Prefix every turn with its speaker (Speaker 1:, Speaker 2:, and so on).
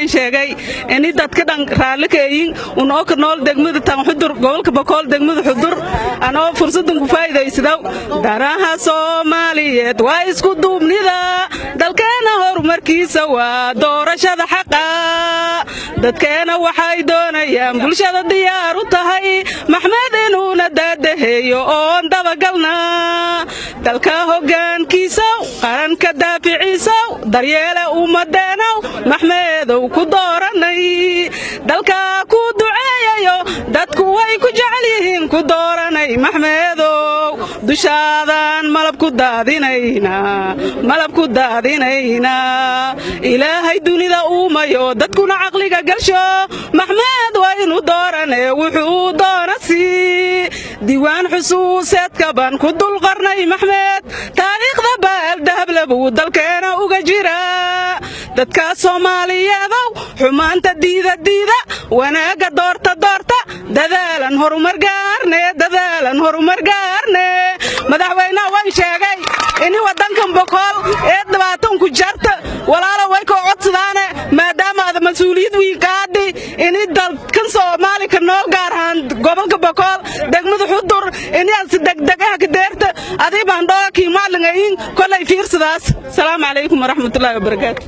Speaker 1: Sheegay ini dadka dhan raalli kaeyin unoo ka nool degmada tan Xudur, gobolka Bakool, degmada Xudur. Anoo fursadan ku faa'iidaysadaw, danaha Soomaaliyeed waa isku duubnida, dalkeena horumarkiisa waa doorashada xaqa. Dadkeena waxay doonayaan bulshada diyaar u tahay Maxmed inuuna daadaheeyo oon dabagalna. Dalka hoggaankiisaw, qaranka daaficiisaw, daryeele ummadeenow, Maxmeedow ku dooranay. Dalka ku duceeyayo, dadku way ku jecel yihiin, ku dooranay Maxmeedow. Dushaadaan malab ku daadinaynaa, malab ku daadinaynaa. Ilaahay dunida uumayo, dadkuna caqliga galsho, Maxmed waynu doorane, wuxuu doona sii. Diiwaan xusuuseedka baan ku dul qarnay Maxmed, taariikhda baal dahable buu dalkeena uga jiraa. Dadka Soomaaliyeedow, xumaanta diida, diida, wanaagga doorta, doorta. Dadaalan horumar gaarne, dadaalan horumar gaarne. Madaxweynaha waan sheegay ini wadankan Bokool ee dhibaatan ku jarta. Walaalo, way koo codsadaane, maadaama aad mas-uuliyad wiin qaadi, ini dalkan Soomaali ka nool, gaar ahaan gobolka Bokool, degmada Xudur, ini aad si degdeg ah ka deerta. Adii baan dhooga kiimaalingayin kolay fiirsadaas. Salaamu calaykum waraxmatullaahi wabarakaatu.